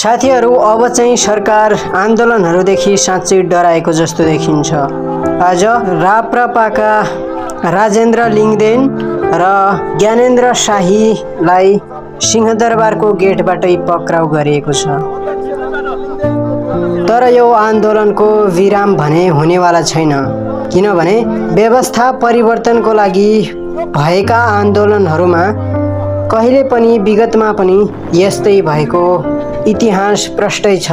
साथीहरू, अब चाहिँ सरकार आन्दोलनहरूदेखि साँच्चै डराएको जस्तो देखिन्छ। आज राप्रपाका राजेन्द्र लिङदेन र ज्ञानेन्द्र शाहीलाई सिंहदरबारको गेटबाटै पक्राउ गरिएको छ। तर यो आन्दोलनको विराम भने हुनेवाला छैन, किनभने व्यवस्था परिवर्तनको लागि भएका आन्दोलनहरूमा कहिले पनि विगतमा पनि यस्तै भएको इतिहास प्रष्टै छ।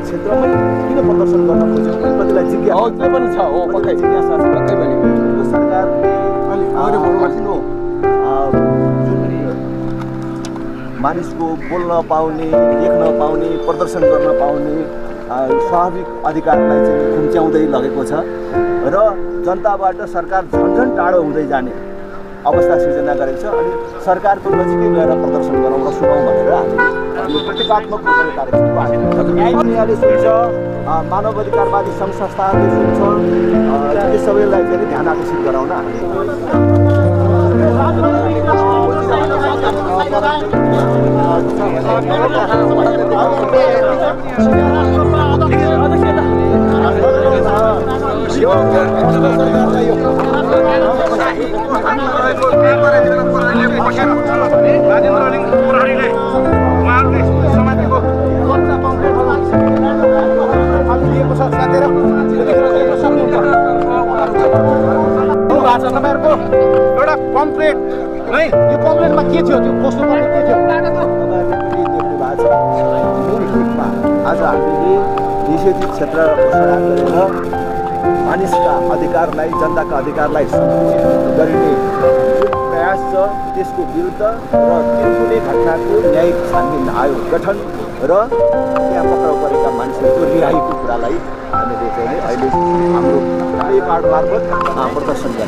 क्षेत्रमा किन प्रदर्शन गर्न खोज्यो कतिलाई जिज्ञासा त्यो पनि छ हो पक्कै जिज्ञासा छ पक्कै पनि यो सरकारले जुन मानिसको बोल्न पाउने लेख्न पाउने प्रदर्शन गर्न पाउने स्वाभाविक अधिकारलाई चाहिँ खुम्च्याउँदै लगेको छ र जनताबाट सरकार झन्झन टाढो हुँदै जाने अवस्था सिर्जना गरेको छ। अनि सरकारको नजिकै गएर प्रदर्शन गरौँ र सुनौँ भनेर हामी प्रतीकात्मक रूपले कार्यक्रम यहाँले सुन्छ, मानव अधिकारवादी सङ्घ संस्थाहरूले सुन्छ, यो सबैलाई चाहिँ ध्यान आकर्षित गराउन तपाईँहरूको एउटा कम्प्लेन है, यो कम्प्लेनमा के थियो, त्यो कस्तो पर्ने के थियो तपाईँहरूले पनि देख्नु भएको छ। मूल रूपमा आज हामीले निषेधित क्षेत्रको सराह गरेर मानिसका अधिकारलाई, जनताका अधिकारलाई संरक्षित गरिने जुन प्रयास छ त्यसको विरुद्ध र कुनै घटनाको न्यायिक छानबिन आयोग गठन र त्यहाँ पक्राउ परेका मानिसहरूको रिहाईको कुरालाई हामीले चाहिँ अहिले हाम्रो मार्फत प्रदर्शन गर्छौँ।